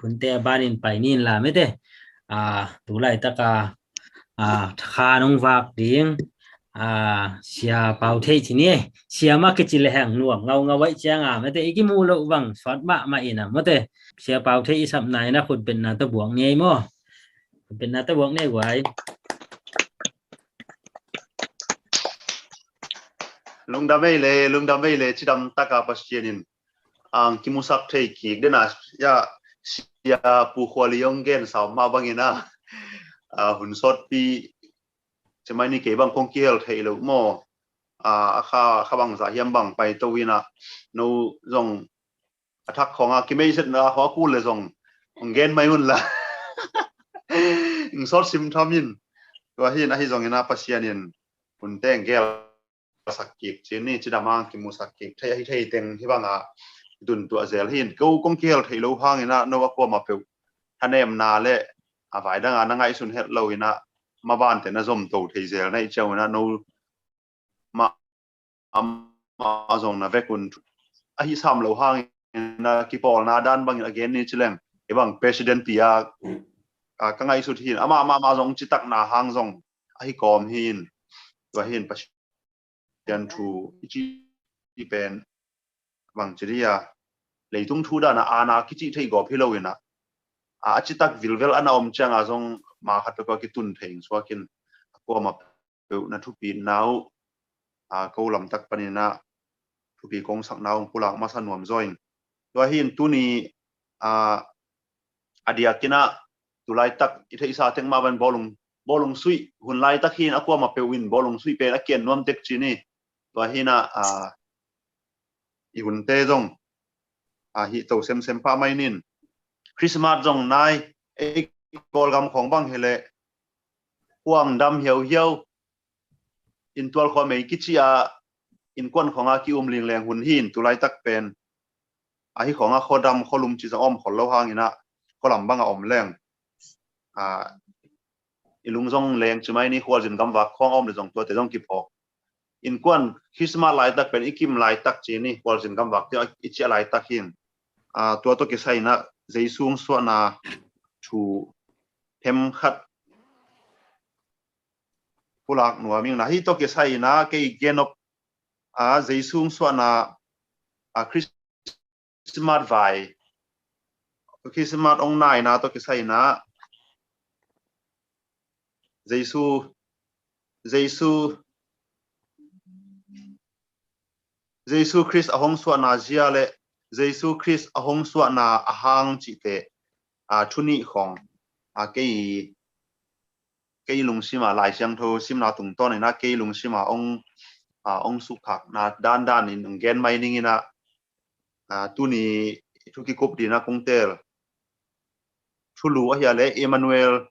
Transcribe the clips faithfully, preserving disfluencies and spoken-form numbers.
Hunte a banin pai nin la mete. A, tu laitaka a, khan hong vak ding a, Sia Pau Theih ci ni. Sia mah kici le heng nuam ngaungau aih cianga mete i kimu loh bang suat mahmah ina mete. Sia Pau Theih i sapna ina khutbetna tawh buak ni ei maw? Khutbetna tawh buak ni ei guai. Lungdam ei le, lungdam ei le, cidam taka Pasian in ang kimusak thei kik dena ya Sia Pu Khuali hong gen sau mah bangina a, hun sawtpi cimai ni kei bang kong kihel thei lo maw? A, a kha, kha bangza hiam bang pai to ina no zong a thak khonga kimeisetna khua kul le zong hong gen mai hun la. Ing sawt sim tham in. Tua hin ahi zongina Pasian in hunte gel sak kik ci ni cidama kimusak kik thei ahi thei teng hi banga dun tuah zel hin ko kong kihel thei lo hangina no a kuama peuh thanemna le a vaidanga na ngaihsun het lo ina mabante na zom to thei zel na i ciangina no ma ama zong na vekun ahi sam lo hangina kipawlna dan bangin a gen ni cileng i bang president pia a, ka ngaihsut hin ama ama ama zong citakna hang zong ahi kawm hin tua hin Pasian thu i ci pen bang ci dia leitung thu dana ana kici thei gawp hi lo ina a, a citak vilvel ana om cianga zong ma khat peuh kitun thei suakin a kuama peuh na thupitna uh a, ko lamtak panina thupi kong sakna uh pulak masa nuam zaw in tua hin tuni a, a diakina tulaitak i theihsa teng mah ban bawlung bawlung suih hun laitak hin a kuama peuh in bawlung suih pen a kian nuam tek ci ni tua hina a, i hunte zong a, hi to semsem pah mai nin Christmas zong nai ei Kawlgam khong bang hi le kuang dam hiauhiau intual khua mei kici a inkuan khonga ki um lingleng hun hin tulaitak pen ahi khonga khuadam khualum ci zong om khol lo hangina khualam banga om leng a, i lungzong leng cimai ni khualzin gamvak khong om le zong tuate zong kiphawk inkuan Christmas laitak pen i kim laitak ci ni khualzin gamvak ti i ciah laitak hin a, tua tawh kisaina Jesu suahna thu hem khat pulak nuam ing na hi tawh kisaina kei genop a, Jesu suahna a, Christmas vai Christmas ong naina tawh kisaina Jesu Jesu Jesu Christ a hong suahna zia le Jesu Christ a hong suahna a hang cihte a, thu nih khong a, kei kei lungsima Lai Siangtho simna tungtawn ina kei lungsima ong a, ong sukkhakna dandan in ong gen mai ningina a, tuni thu kikup dina kong tel thulu ahi a le Emmanuel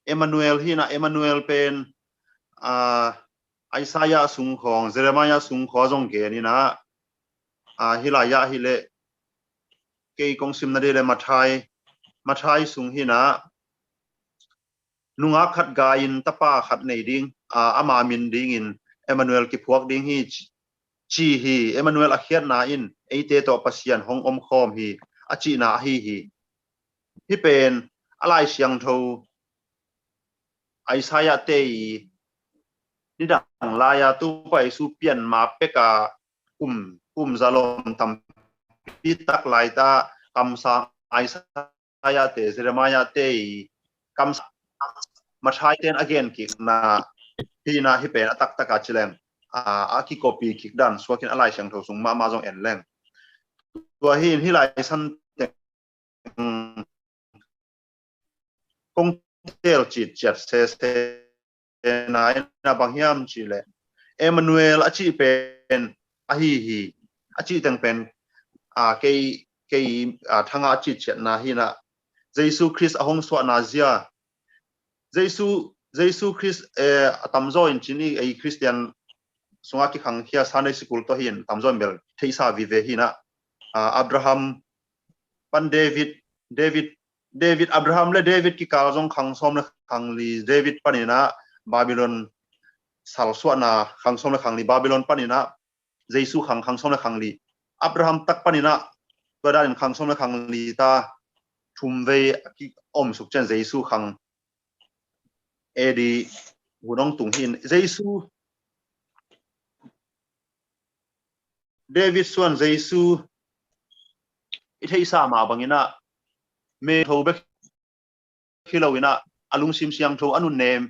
Emmanuel hina Emmanuel pen a, Isaiah sung khong Jeremiah sung khong zong gen ina a, hilaiah hi le kei kong simna di le Mathai Mathai sung hina nungak khat gai-in tapa khat nei ding a, ama min dingin Emmanuel kiphuak ding hi ci hi. Emmanuel a khiatna in eite tawh Pasian hong omkhawm hi a cihna ahi hi. Hi pen a Lai Siangtho Isaiah te i nidang laia Topa Jesu pianma peka kum kum zalom tampi tak laita kamsang Isaiah te Jeremiah te i kamsang Mathai ten a gen kikna hina hi pen a taktaka cileng a, a kikopi kik dan suakin a Lai Siangtho sung mahmah zong en leng tua hin hi lai san teng kong tel citciat sese na ina bang hiam cih le Emmanuel a cih pen ahi hi a cih teng pen a, kei kei a, thanga a citciatna hina Jesu Christ a hong suahna zia Jesu Jesu Christ eh, a tamzaw in cini ei Christian sunga kikhangkhia Sunday school tawh hin tamzaw in bel theihsa vive hina a, Abraham pan David David David Abraham le David kikal zong khang sawm le khang li David panina Babylon salsuahna khang sawm le khang li Babylon panina Jesu khang khang sawm le khang li Abraham tak panina tua danin khang sawm le khang li ta thumvei a kiomsuk ciang Jesu khang A D hun hong tung hi. Jesu, David suan Jesu i theihsa mah bangin ah, meitho bek hi loin ah, a lungsim siangtho, a nunnem,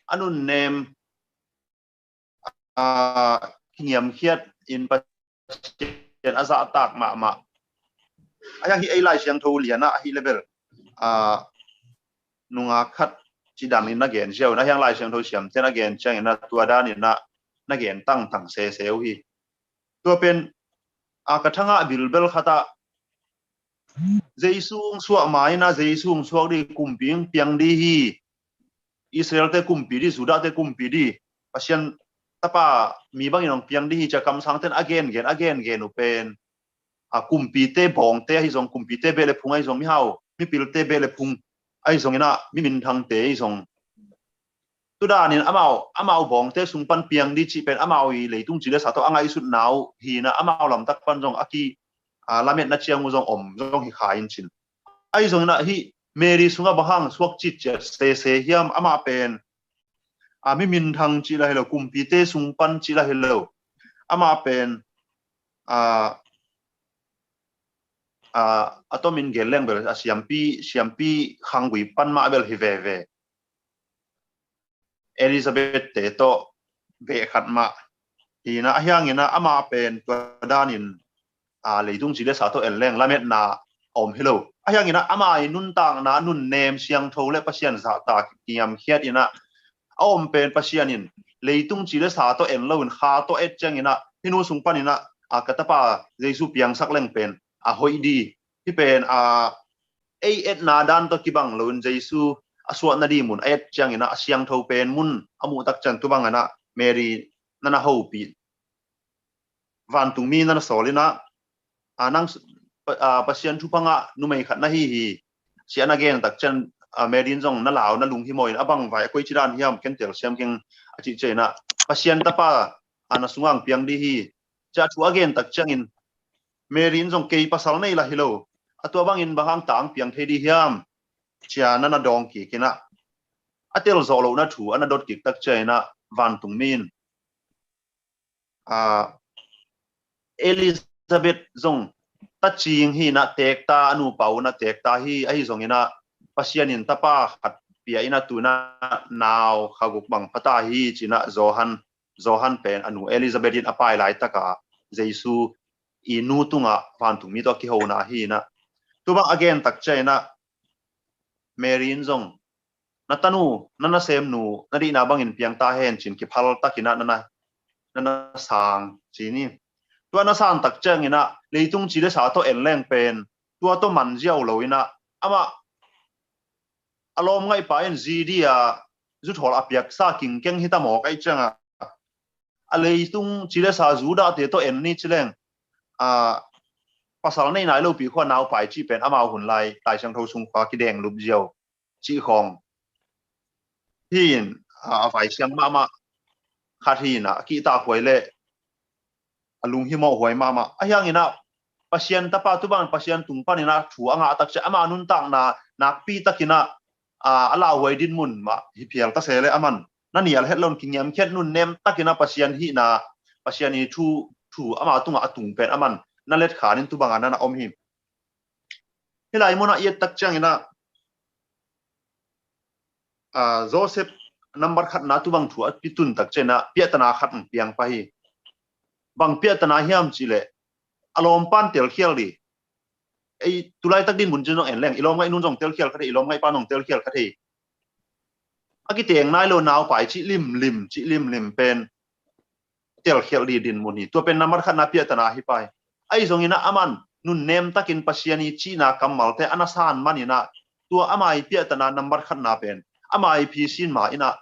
a nunnem, a, kiniamkhiat in Pasian a zahtak mahmah. A hiang hi ei Lai Siangtho lian ah ahi leh bel, a, nungak khat ci dan in na gen ziau in, a hiang Lai Siangtho siamte'n a gen ciangin ah, tua dan in ah na gen tangtang sese uh hi. Tua pen, a, ka thangah bilbel khat ah, Jesu hong suak ma in ah, Jesu hong suak dih, kumpi hong piang dih hi, Israelte kumpi dih, Judahte kumpi dih, Pasian Tapa mi bangin hong piang dih hi, ci-a kamsangte'n a gengen, a gengen uh pen, a, kumpite bawngte ahi zong, kumpite beh le phung ahi zong, mihau mipilte beh le phung ahi zongin ah, mi minthangte ahi zong, tu danin amau, amau bawngte sung pan piang dih cih pen amau i leitung cilesa tawh a ngaihsutna uh hi in ah, amau lamtak pan zong a ki, a, lametna ciang uh zong om zong hi kha in cin. Ahi zongin ah, hih Mary sungah bang hang suak citciat sese hiam? Amah pen, a, mi minthang cih lah hi lo, kumpite sung pan cih lah hi lo. Amah pen, a, a, a tomin gen leng bel, a, siampi, siampi khanggui pan mah bel hi veve. Elizabeth-te tawh beh khat mah hi in ah, a hiangin ah amah pen tua danin, a, leitung cilesa tawh en leng lametna a om hi lo. A hiangin ah ama i nuntakna, nunnem siangtho le Pasian zahtak kiniamkhiat in ah a om pen, Pasian in leitung cilesa tawh en loin kha tawh et ciangin ah, hih nu sung panin ah, a, ka tapa Jesu piangsak leng pen a hoih dih. Hih pen, a, ei etna dan tawh kibang loin Jesu a suahna dih mun a et ciangin ah, a siangtho pen mun a muh tak ciang, tu bangin ah Mary na na hopih, vantungmi na na sawl in ah, a, nang, a, Pasian thupha ngah numei khat na hi hi, ci-a na gen tak ciang, a, Mary in zong na lau, na lunghimawh in, a bang vai, a koici dan hiam, ken telsiam keng, a cih ciangin ah, Pasian Tapa, a, na sungah hong piang dih hi, ci-a thu a gen tak ciangin, Mary in zong, kei pasal nei lah hi lo, a, tua bangin bang hang ta hong piang thei dih hiam, ci-a na na dawng kik in ah, a tel zawh lohna thu a na dot kik tak ciangin ah, vantungmi in, a, Elizabeth zong tacing hi in ah, tekta, a nupa uh na tekta hi, ahi zongin ah Pasian in tapa khat pia in ah, tu-in ah nau kha guk bang pha ta hi, ci-in ah Johan, Johan pen a nu Elizabeth in a pai laitak a Jesu i nu tungah vantungmi tawh a kihona hi in ah, tu bang a gen tak ciangin ah Mary in zong, na tanu, na nasemnu, na deihna bangin piang ta hen, ci-in kiphal takin ah na na, na na sang, ci ni. Tua na san tak ciangin ah, leitung cilesa tawh en leng pen tua tawh man ziau lo in ah, amah a lawmngaihpa in zi dih a zuthawl a piaksa kingkeng hi ta mawk ahih ciangin ah, a leitung cilesa Judahte tawh en ni ci leng, a, pasal nei nai lopi khua naupai cih pen amau hun lai, Lai Siangtho sung khua kideng lup ziau cih khawng hi in, a, a vaisiam mahmah khat hi in ah, a kihtakhuai leh a lunghimawhhuai mahmah. A hiangin ah Pasian Tapa, tu bang Pasian tung panin ah thu a ngah tak ciang, ama nuntakna nakpi takin ah, a, a lauhuai dinmun mah hi phial ta se leh, aman na nial het loin kiniamkhiat, nunnem takin ah Pasian hihna, Pasian i thu, thu ama tungah a tung pen aman na letkhan in tu bangin ah na om hi. Hih lai munah i et tak ciangin ah, a, Joseph nambat khatna tu bang thu a kitun tak ciangin ah piahtana khat hong piang pah hi. Bang piahtana hiam cih leh, a lawmpa'n telkhial dih. Ei, tu laitak dinmun ciang zong en leng, i lawmngaihnu'n zong telkhial kha thei, i lawmngaihpa'n zong telkhial kha thei. A kiteng nai lo naupai cih limlim, cih limlim pen telkhial dih dinmun hi. Tua pen nambat khatna piahtana hi pah hi. Ahi zongin ah aman nunnem takin Pasian i cihna kammalte a na san manin ah, tua ama i piahtana nambat khatna pen ama i phisin ma in ah,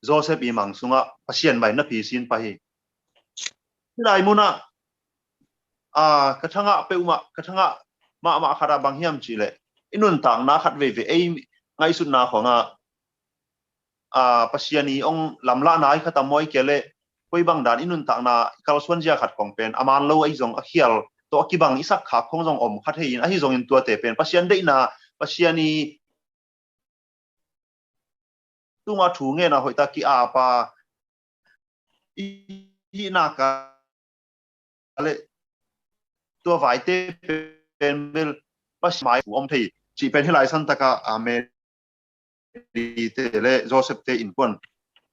Joseph i mang sungah Pasian mah in na phisin pah hi. Hih lai munah, a, ka thangah peuhmah, ka thangah mahmah khat ah bang hiam cih leh, i nuntakna khat veivei, ei ngaihsutna khawng ah, a, Pasian i hong lamlahna hi kha ta maw, ahih kei leh koi bang dan i nuntakna i kalsuan zia khat khawng pen a man lo ahi zong, a khial tawh a kibang i sak khak khong zong om kha thei in, ahi zongin tuate pen Pasian deihna, Pasian i tunga thu ngen a hoihtak ki-ap a i hihna ka le tua vaite pen bel Pasian mai thu om thei cih pen hih lai santaka, amen. Mary te le Joseph te innkuan,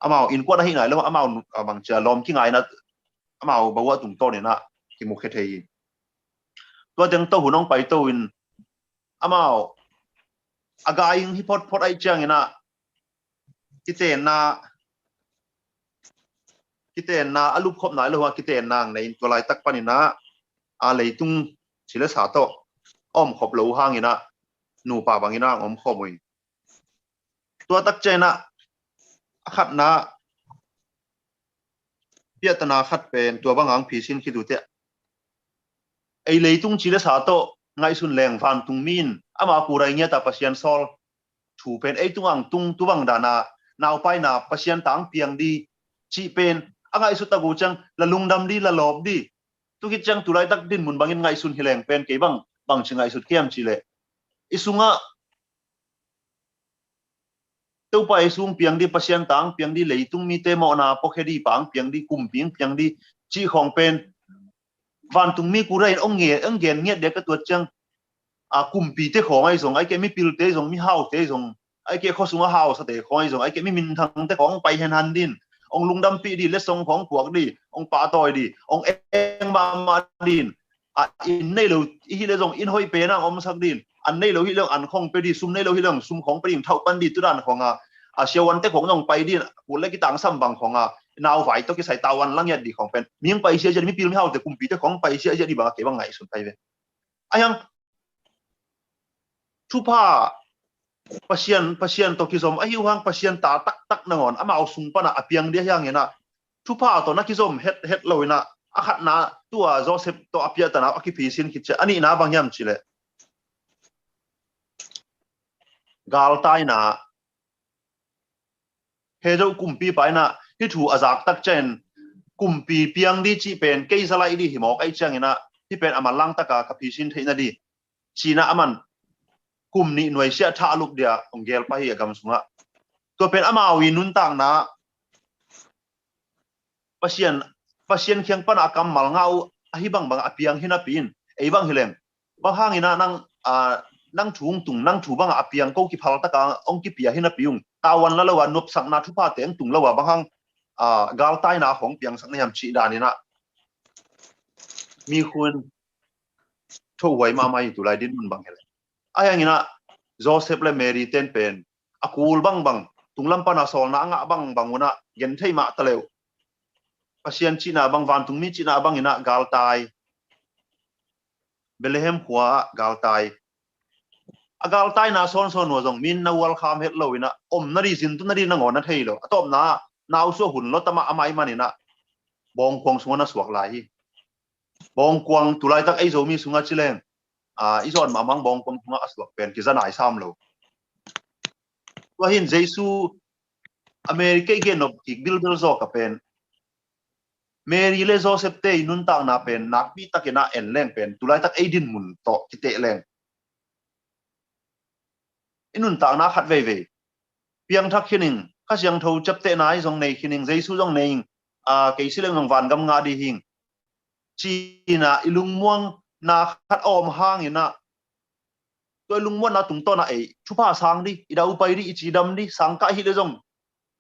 amau innkuan ahi nai lo, amau, a, bangcia lawm kingaina, amau bawa tungtawn inah kimukhia thei hi. Tua teng tawh hun hong paito in amau a gai hi photphot aih ciang inah kitenna, kitenna a lupkhop nai lo a kitenna ang nei in tua laitak pan inah a leitung ci le sa tawh a omkhop lo uh hang inah nupa bang inah ang omkhop uh hi. Tua tak ciang inah a khatna piahtana khat pen tua bang ang phisin khit uh teh. Ei leitung ci le sa tawh ngaihsun leng vantungmi in ama kurai ngiata Pasian sawl thu pen ei tung ang tung tu bang dana naupaina Pasian tang piang di cih pen a ngaihsut tak uh ciang la lungdam di, la lawp di. Tu khit ciang tu laitak dinmun bangin ngaihsun hi leng pen kei bang bangci ngaihsut khiam cih leh i sungah Topa Jesu hong piang di, Pasian tang piang di, leitung mite mawhna puakhia di pa hong piang di, kumpi hong piang di cih khawng pen vantungmi kurai in hong nge-, hong gen ngiat dek ka tuat ciang, a, kumpite khawng ahi zong, ahih keh mipilte zong, mihaute zong, ahih keh khuasung a hausate khawng ahi zong, ahih keh mi minthangte khawng hong pai henhan din, hong lungdampih di, letsong khawng puak di, hong pahtawi di, hong eng mahmah din, a, inn nei lo i hih leh zong inn hoih pen ang omsak din, an nei lo hih leh zong an khawng pia di, sum nei lo hih leh zong sum khawng pia din, thauh pan di, tu dan khawng a, a, siavuante khawng zong pai din, kul le kitangsam bang khawng a, nauvai tawh kisai tavuan la ngiat di khawng pen mi hong paisiah ziah di, mipil mihaute kumpite khawng paisiah ziah di bang a kei bang ngaihsun kai ve. Ahi hang thupha Pasian, Pasian tawh kizom ahi uh hang Pasian ta taktak nangawn amau sung panah a piang di ahi hang inah thupha tawh na kizom het, het lo inah a khatna tua Joseph tawh a piahtana a kiphisin khit ciah, a nihna bang hiam cih leh galtaina. He zo kumpipa inah hih thu a zak tak ciangin kumpi piang di cih pen kei za laih di hi mawk aih ciang inah hih pen a manlang taka ka phisin theihna di ci inah aman kum nih nuaisiah thah a lup dia hong gel pah hi a gam sungah. Tua pen amau i nuntakna Pasian, Pasian kiang pana a kammal ngah uh ahi bangbang a piang hi napi in, ei bang hi leng bang hang inah nang, a, nang thu hong tung, nang thu bangah a piang ko kiphal taka hong kipia hi napi ung, tavuan la lo a, nopsakna thuphate hong tung lo a, bang hang, a, galtaina khawng piangsak na hiam cih dan inah mi khun thohuai mahmah hi tu lai dinmun bang hi leh. Ahi hang inah Joseph le Mary ten pen a kul bangbang, tunglam pana sawlna a ngah bangbang unah genthei mah ta leuh. Pasian cihna bang, vantungmi cihna bang inah galtai. Bethlehem khua ah galtai. A galtaina sawnsawn uh a zong min na ualkham het lo inah om na di, zin tu na di nangawn na thei lo. A tawpna nausuah hun lo tamah amah i man inah bawngkuang sungah na suak lai hi. Bawngkuang tu laitak ei Zomi sungah ci leng, a, i zawn mahmah bawngkuang sungah a suak pen kiza nai sam lo. Tua hin Jesu a Mary kei gen nop kik bilbil zawk a pen Mary le Joseph te i nuntakna pen nakpi takin a en leng pen tu laitak ei dinmun tawh kiteh leng i nuntakna khat veivei piangthak khin ing, Kha Siangtho ciaptehna i zong nei khin ing, Jesu zong nei ing, a, kei si leng zong vangam ngah di hi ing ci inah i lungmuangna khat a om hang inah tua i lungmuanna tungtawn ah ei thupha sang di, i daupai di, i cidam di, sangkah hi leh zong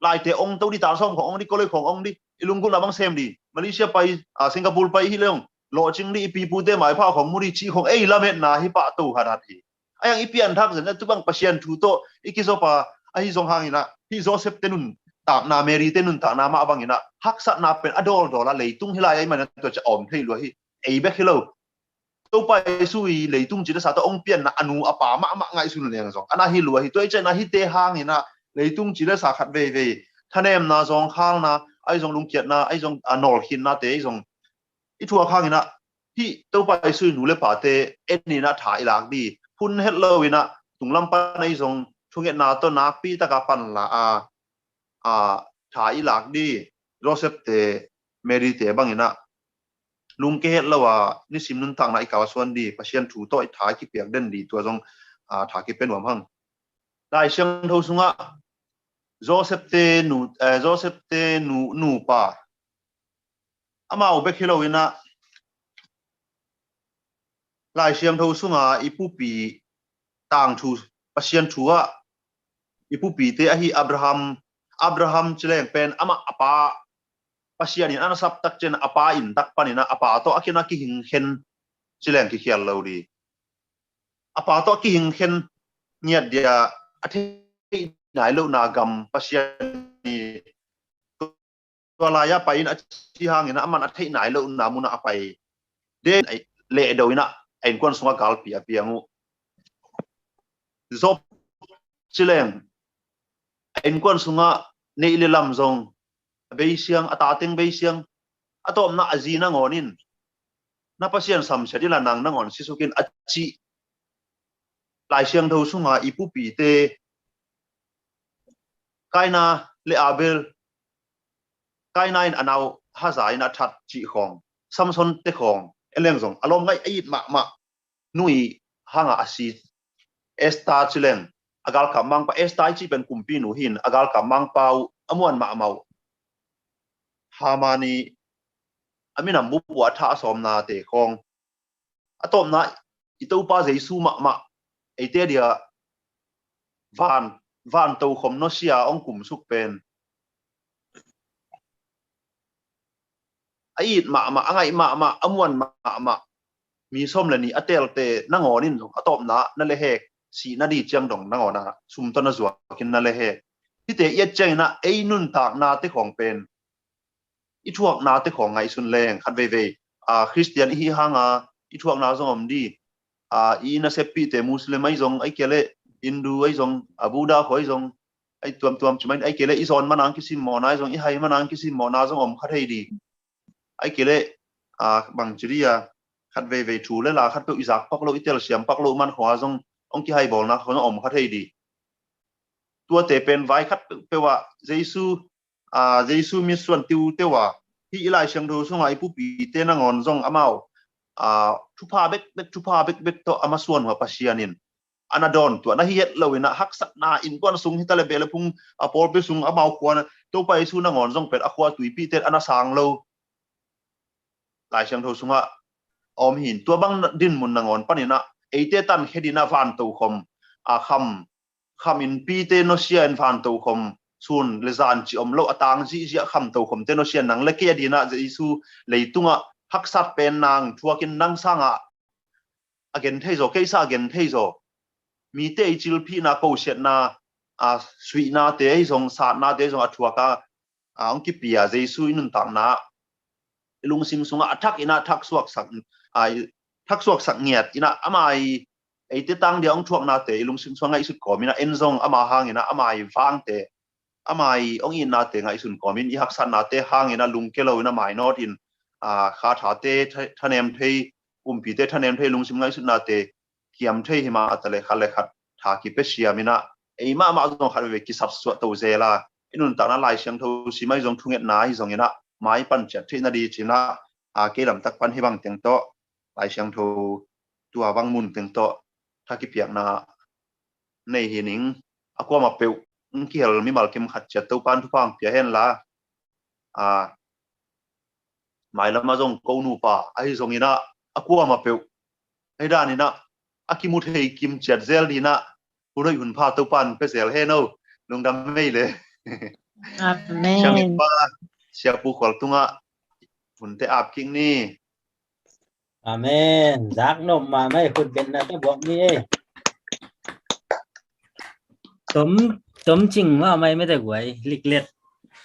laite ong to di, talsawm khawng ong di, koloi khawng ong di, i lunggulhna bang sem di, Malaysia pai, a, Singapore pai hi leh zong lawhcing di, i pipute maipha khawng mu di cih khawng ei lametna hi pah to hathat hi. Ahi hang i pianthak zen a tu bang Pasian thu tawh i kizop a, ahi zong hang inah hih Joseph te nuntakna, Mary te nuntakna mah bang inah haksatna pen a dawldawl a, leitung hi lai a i man a tua ciah a om thei lua hi. Ei bek hi lo. Topa Jesu i leitung ci le sa tawh hong pianna a nu a pa mahmah ngaihsun leng zong a na hi lua hi. Tua i ciahna hihte hang inah leitung ci le sa khat veivei thanemna, zawngkhalna, ahi zong lungkiatna, ahi zong, a, nawlkhinnate ahi zong i thuak hang inah hih Topa Jesu i nu le pate en inah tha i lak di, phun het lo inah tunglam pan ahi zong thungetna tawh nakpi taka panla a, a, tha i lak di, Joseph te, Mary te bang inah lungke het lo a nisim nuntakna i kalsuan di, Pasian thu tawh i tha i kipiak den di, tua zong a, tha kipia nuam hang. Lai Siangtho sungah Joseph te nu, eh, Joseph te nu, nupa, amau bek hi lo inah Lai Siangtho sunga i pupi tangthu, Pasian thu ah i pupite ahi Abraham, Abraham ci leng pen amah a pa, Pasian in a na saptak ciang a pa inntak panin ah a pa tawh a kin a kihingkhen ci leng kikhial lo di. A pa tawh a kihingkhen ngiat dia a theih nai lohna gam Pasian i tua lai-ah pai in a ci hangin ah aman a theih nai lohna munah a pai. Den lehdo inah a innkuan sungah galpi a piang uh. Job ci leng a innkuan sungah neih le lam zong a beisiang, a tateng beisiang, a tawpna a zi nangawn in na Pasian samsia dila nang nangawn sisuk in a cih Lai Siangtho sunga i pupite Kaina le Abel, Kaina in a nau haza in a that cih khawng, Samson te khawng en leng zong a lawm ngaih a it mahmah. Nu i hanga a si Esther ci leng a galkap mangpa, Esther i cih pen kumpi nu hi in a galkap mangpa uh a muan mahmah uh. Haman i a minam bup uh a thah a sawmnate khawng, a tawpna i Topa Jesu mahmah eite dia van, van tokhom nusia hong kumsuk pen a it mahmah, a ngaih mahmah, a muan mahmah mi sawm le nih a teelte nangawn in zong a tawpna na lehhek, sihna di ciang dong nangawn a sum tawh na zuakin na lehhek. Hihte i et ciangin ah ei nuntaknate khawng pen i thuaknate khawng ngaihsun leng khat veivei, a, Khristian i hi hanga i thuakna zong om di. A, i naseppihte Muslim ahi zong, ahih kei leh Hindu ahi zong, a, Buddha khawng ahi zong, ahi tuamtuam ci mai, ahih kei leh i zawn manang kisimmawhna ahi zong, i hai manang kisimmawhna zong om kha thei di. Ahih kei leh, a, bangci di a, khat veivei thu le la khat peuh i zak pak loh, i telsiam pak loh man khawng a zong hong kihaibawlna khawng zong om kha thei di. Tuate pen vai khat peuhpeuh ah Jesu, a, Jesu mitsuan tiuteu a, hih i Lai Siangtho sunga i pupite nangawn zong amau, a, thupha bekbek, thupha bekbek tawh a masuan uh a Pasian in a na dawntuah na hi het lo inah haksatna innkuan sung hi ta le beh le phung a pawlpi sung amau khua na Topa Jesu nangawn zong pen a khua tuipite a na sang lo. Lai Siangtho sungah a om hi in tua bang dinmun nangawn panin ah eite tankhia dinah van tokhom, a, kham, kham innpite nusia in van tokhom, sun le zan cih om lo a tang zihziah kham tokhomte nusia in nang le kei a dinah Jesu leitungah haksat pen nang thuakin nang sangah a gen thei zaw, kei sang a gen thei zaw. Mite i cilphihna, kosiatna, a, suihnate ahi zong, satnate ahi zong a thuak a, a, hong kipia Jesu i nuntakna i lungsim sungah a thak inah thak suaksak, a, i thak suaksak ngiat inah ama i eite tang dia hong thuaknate i lungsim sungah ngaihsut kawm inah en zong ama hang inah ama i vangte, ama i hong itnate ngaihsun kawm in i haksatnate hang inah lungke lo inah mainawt in, a, kha thate tha-, thanem thei, kumpite thanem thei, lungsim ngaihsutnate kiam thei hi mah ta le khat le khat tha kipia siam inah ei mahmah zong khat veve kisapsuah to zel a, i nuntakna Lai Siangtho sim ahi zong thungetna ahi zong inah mai pan ciat theihna di cinah, a, kei lamtak pan hih bang teng tawh Lai Siangtho tua bang mun teng tawh tha kipiakna nei hi ning. A kuamah peuh hong kihel mimal kim khat ciat Topan thupha hong pia hen la, a, mailamah zong ko nupa ahi zong inah a kuamah peuh ahi dan inah a kimu thei kim ciat zel dinah hun hoih hun pha Topan pia zel hen o. Lungdam mei le. Amen. Siangpa Siapu Khual tungah hunte ap kik ni. Amen. Zak nop mahmah ei, khut benna ta buak ni ei. Tom, tom cing mahmah ei mete guai, liklet.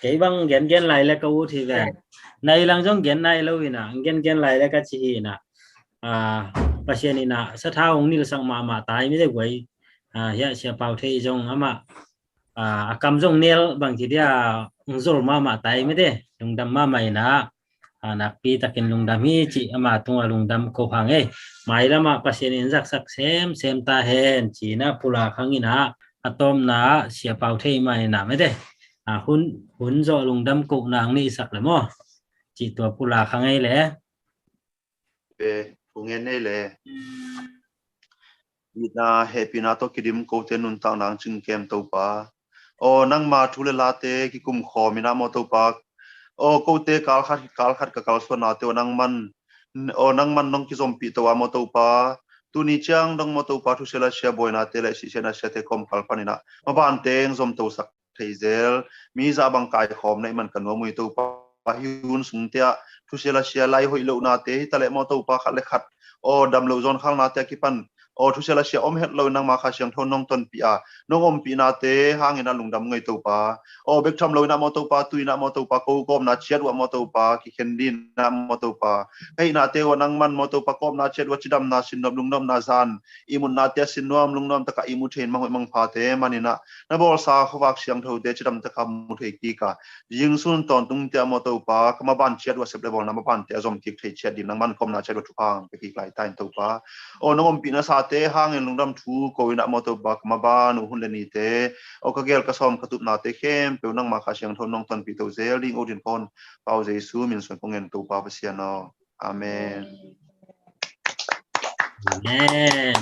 Kei bang gengen lai le ka ut hi ve. Nai lang zong gen nai lo inah, gengen lai le ka ci hi inah. A, Pasian inah sathau hong nilsak mahmah tai mete guai. A, hiah Sia Pau Thei zong amah a, a kam zong nel bang ci dia, hong zol mahmah tai mete, lungdam mahmah inah, a, nakpi takin lungdam hi ci ama tungah lungdam ko hang ei. Mailamah Pasian in zaksak semsem ta hen cinah pulak hang inah, a tawpna ah Sia Pau Thei mah inah mete, a, hun, hun zawh lungdam kohna hong neihsak le maw. Cih tua pulak hang ei le. Ve, thu ngen nei le. Itna hehpihna tawh kidim kote nuntak nang cingkem Topa. Aw nangma thu le late kikumkhawm inah maw Topa. Aw kote kalkhat kalkhat ka kalsuannate aw nangman aw nangman nong kizompih to a maw Topa. Tuni ciang dong maw Topa thusia lasia buainate le sihsia nasiate kawmkal paninah mabanteng zomtosak thei zel. Mi zah bang kaikhawm na i man ka nuam uh hi Topa. Hi hun sungte ah thusia lasia lai hoih lohnate hi taleh maw Topa khat le khat aw dam loh zawnkhalnate a kipan aw thusia lasia om het lo in nangma Kha Siangtho nong tonpih a nong ompihnate hangin a lungdam ngei Topa. Aw bek tham lo inah maw Topa tu inah maw Topa ko kawmna ciat uh ah maw Topa kikhen dinah maw Topa. Ka hihnate uh ah nangman maw Topa kawmna ciat uh ah cidamna sinnuam lungnuamna zan ihmutnate a sinnuam lungnuam takah ihmu thei in manghoih mangphate maninah na bawlsa khuavak siangthote cidam takah mu thei kik a. Jingsun tawntungte ah maw Topa ka maban ciat uh ah sep le bawlna mabante a zom kik thei ciat ding nangman kawmna ciat uh ah thupha hong pia kik lai ta in Topa. Aw nong ompihna sate hangin lungdam thu ko inah maw Topa ka maban uh hun le nite aw ka gel ka sawm ka tupnate khempeuh nangma Kha Siangtho nong tonpih to zel ding ut in khawn pau Jesu min suan kong ngen Topa Pasian aw. Amen. Amen.